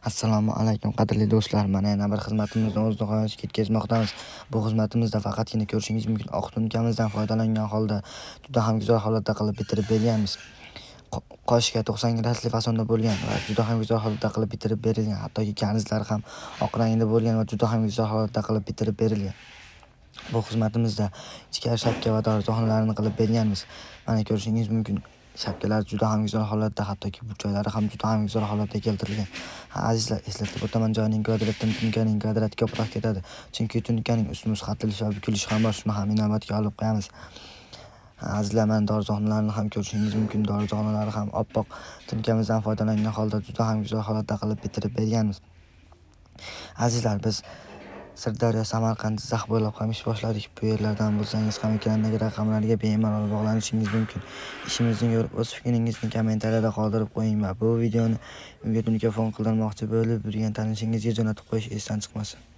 Assalomu alaykum, qadrli do'stlar. Mana yana bir xizmatimizni o'z nihoyasiga yetkazmoqdamiz. Bu xizmatimizda faqatgina ko'rishingiz mumkin oq tunkamizdan foydalangan holda juda ham go'zal holatda qilib bitirib berganmiz. Qoshga 90 gradusli fasonda bo'lgan va juda ham go'zal holatda qilib bitirib berilgan. Hattoki karnizlari ham oq rangda bo'lgan va juda ham go'zal holatda qilib bitirib berilgan. Bu xizmatimizda ichkari shapka va darvozaxonalarni qilib berganmiz. Mana ko'rishingiz mumkin. Shapkalar juda ham go'zal holatda, hattoki burchaklari ham juda ham go'zal holatda keltirilgan. Ha, azizlar, eslatib o'taman, joyning kvadratidan tunkaning kvadrati ko'proq ketadi. Chunki tunkaning ustma-ust qatilishi va bukilishi ham bor, shuni ham inobatga olib qo'yamiz. Ha, azizlar, mana darvozaxonalarni ham ko'rishingiz mumkin. Darvozaxonalari ham oppoq tunkamizdan foydalangan holda juda ham go'zal holatda qilib bitirib berganmiz. Azizlar, biz Sirdaryo, Samarqand, Jizzax bo'ylab ham ish boshladik. Bu yerlardan bo'lsangiz ham ekrandagi raqamlarga bemalol bog'lanishingiz mumkin. Ishimizni ko'rib, o'z fikringizni kommentariyada qoldirib qo'ying va bu videoni uyga mikrofon qildirmoqchi bo'lib yurgan tanishingizga jo'natib qo'yish esdan chiqmasin.